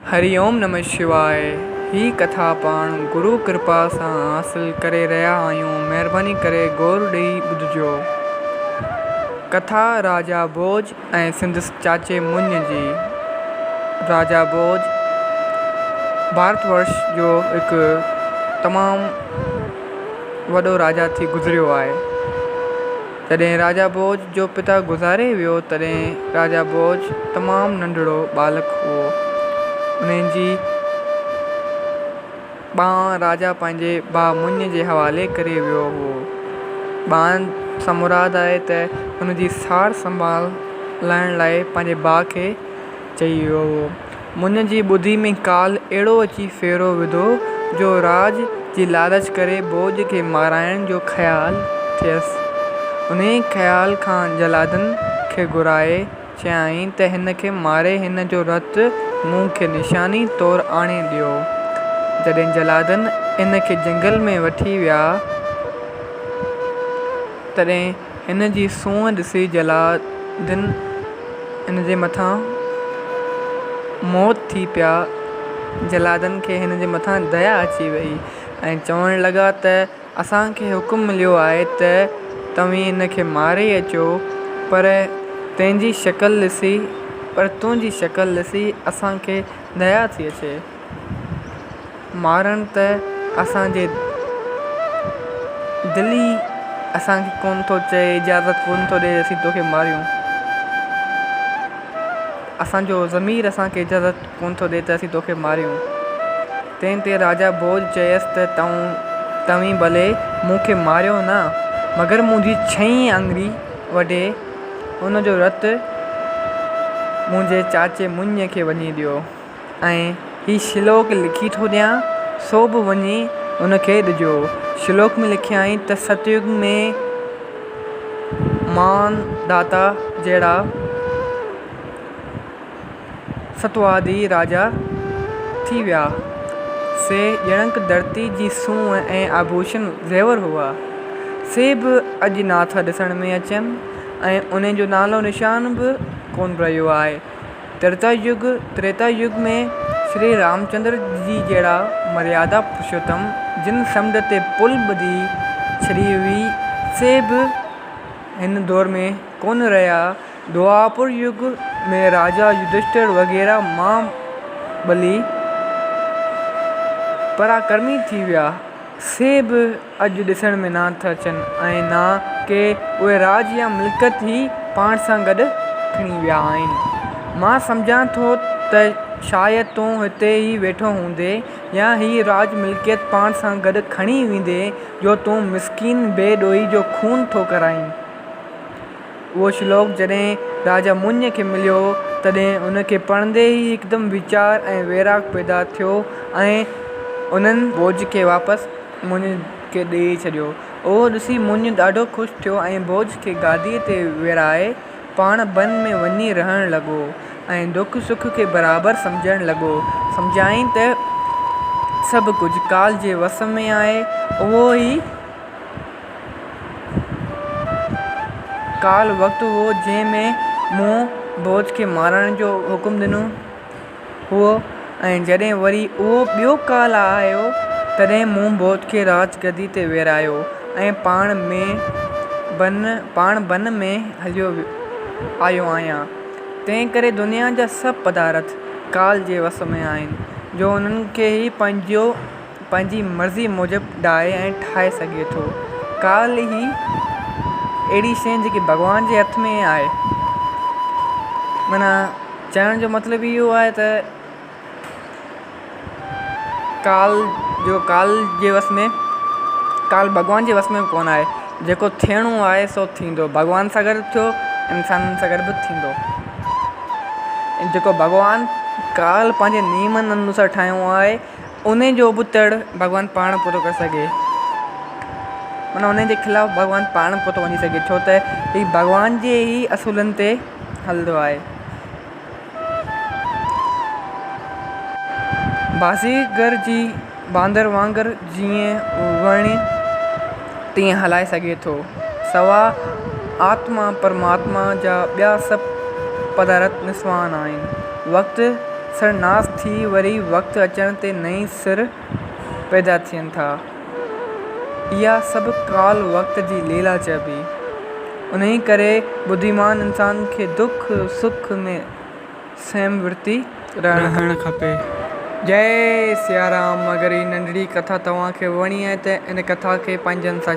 هري اوم نمه شواء هي ڪٿا پاڻ گرو ڪرپا سان حاصل ڪري رهيا آهيون مهرباني ڪري غور ڏئي ٻڌجو. ڪٿا راجا ڀوڄ ۽ سندس چاچي مڃ جي. راجا ڀوڄ ڀارت ورش جو هڪ تمام وڏو راجا ٿي گذريو آهي. جڏهن راجا ڀوڄ جو پتا گذاري ويو، تڏهن راجا ڀوڄ تمام ننڍڙو ٻالڪ هئو. انهيء جي ٻانهن راجا پنهنجي ڀاء مڃ جي حوالي ڪري ويو هئو. ٻانهن سان مراد آهي ته هن جي سار سنڀال لهڻ لاء پنهنجي ڀاء کي چئي ويو هئو. مڃ جي ٻڌي ۾ ڪال اهڙو اچي ڦيرو وڌو جو راڄ جي لالچ ڪري ڀوڄ کي مارائڻ جو خيال ٿيس. انهيء خيال کان جلادن کي گهرائي چيائين ته هن کي ماري هن جو رت مون کي نشاني طور آڻي ڏيو. جڏهن جلادن هن کي جنگل ۾ وٺي ويا، تڏهن هن جي سونهن ڏسي جلادن هن جي مٿان موهت ٿي پيا. جلادن کي هن جي مٿان ديا اچي ويئي ۽ چوڻ لڳا ته اسان کي حڪم مليو آهي ته توهين هن کي ماري اچو، پر تنهنجي شڪل ڏسي پر تنهنجي شڪل ڏسي اسان کي ديا ٿي اچي. مارڻ ته اسان جي دل ئي اسان کي ڪونه ٿو چئي، اجازت ڪونه ٿو ڏئي اسين توکي ماريون. اسان جو ضمير اسان کي اجازت ڪونه ٿو ڏئي ته اسين توکي ماريون. تنهن تي راجا ڀوڄ چيس ته توهين ڀلي مون کي ماريو نه، مگر منهنجي ڇهين آڱري وڍي ان جو رت منهنجي چاچي مڃ کي وڃي ڏيو. ۽ هي شلوڪ لکي ٿو ڏيان، سو به وڃي ان کي ڏجو. شلوڪ ۾ لکيائين ته ستيگ ۾ مان داتا جهڙا ستوادي راجا ٿي ويا، سي ڄڻڪ ڌرتي جي سونهن ۽ آڀوشن زيور هئا، سي به اڄ ناٿا ڏسڻ ۾ اچن ۽ انهن جو نالو نشان به ڪونه رهيو آهي. تريتا يگ، تريتا يگ ۾ شري رامچندر جي جهڙا مريادا پرشوتم جن سمنڊ تي پل ٻڌي ڇڏي هئي، سي به هن دور ۾ ڪونه رهيا. دوآپر يگ ۾ راجا يڌشٽر وغيره مها ٻلي پراڪرمي ٿي ويا. سي به اڄ ڏسڻ ۾ نه ٿا اچن ۽ نه ڪي اهي راڄ يا ملڪيت ئي پاڻ سان گڏ کڻي ويا آهن. مان سمجهان ٿو ته شايد تون هتي ئي ويٺو هوندين يا هي راڄ ملڪيت پاڻ سان گڏ کڻي ويندين جو تون مسڪين بي ڏوهي جو خون ٿو ڪرائين. اهو شلوڪ جڏهن راجا مڃ کي مليو، تڏهن ان کي پڙهندي ئي هڪدم ويچار ۽ ويراڳ پيدا ٿيو ۽ انهن ڀوڄ کي واپس مڃ کي ڏيئي ڇڏيو. اهو ڏسي مڃ ڏاڍو خوش ٿيو ۽ ڀوڄ کي گاديء تي ويهارائي پاڻ بن ۾ وڃي رهڻ لڳو ۽ دک سک کي برابر سمجهڻ لڳو. سمجهيائين ته سڀ ڪجهه ڪال جي وس ۾ آهي، اهو ئي. ڪالهه وقت هو جنهن ۾ مون ڀوڄ کي مارڻ جو حڪم ڏنو هئو ۽ جڏهن وري اهو ٻيو ڪال آيو تڏهن مون ڀوڄ کي راج گدي تي ويهارايو ۽ پاڻ ۾ بن پاڻ بن ۾ هليو آيو آهيان. تنهن ڪري دنيا جا سڀ پدارٿ ڪال جي وس ۾ آهن جو انهن کي هي پنهنجو پنهنجي مرضي موجب ڊاهي ۽ ٺاهي سگهي ٿو. ڪال هي اهڙي شيء جيڪي ڀڳوان جي هٿ ۾ آهي. معنيٰ چوڻ جو مطلب اهو آهي ته ڪال جو ڪال جي وس ۾ ڪال ڀڳوان جي وس ۾ به ڪونه آهي. جيڪو ٿيڻو آهي سو ٿيندو. ڀڳوان سان گڏ ٿيو انسانن سان گڏ به ٿيندو. جيڪو ڀڳوان ڪال پنهنجي نيمن انوسار ٺاهيو آهي. انهي جو به تڙ ڀڳوان پاڻ پورو ڪري سگهي معنيٰ انهي جي خلاف ڀڳوان پاڻ به ڪونه ٿو وڃي سگهي ڇو ته هي ڀڳوان جي ئي اصولن تي هلندو آهي. بازيگر جي باندر وانگر جيئن وڻي تيئن هلائي سگهي ٿو. سوا آتما پرماتما جا ٻيا سڀ پدارٿ نسوان آهن. وقت. سرناس ٿي وري وقت اچڻ تي نئين سر پيدا ٿين ٿا. اها سڀ ڪال وقت جي ليلا چئبي. انهيء ڪري ٻڌيمان انسان کي دک سک ۾ سيم ورتي رهڻ کپي. جئي سيارام اگر هي ننڍڙي ڪٿا توهان کي وڻي آهي ته ان ڪٿا کي پنهنجن سان.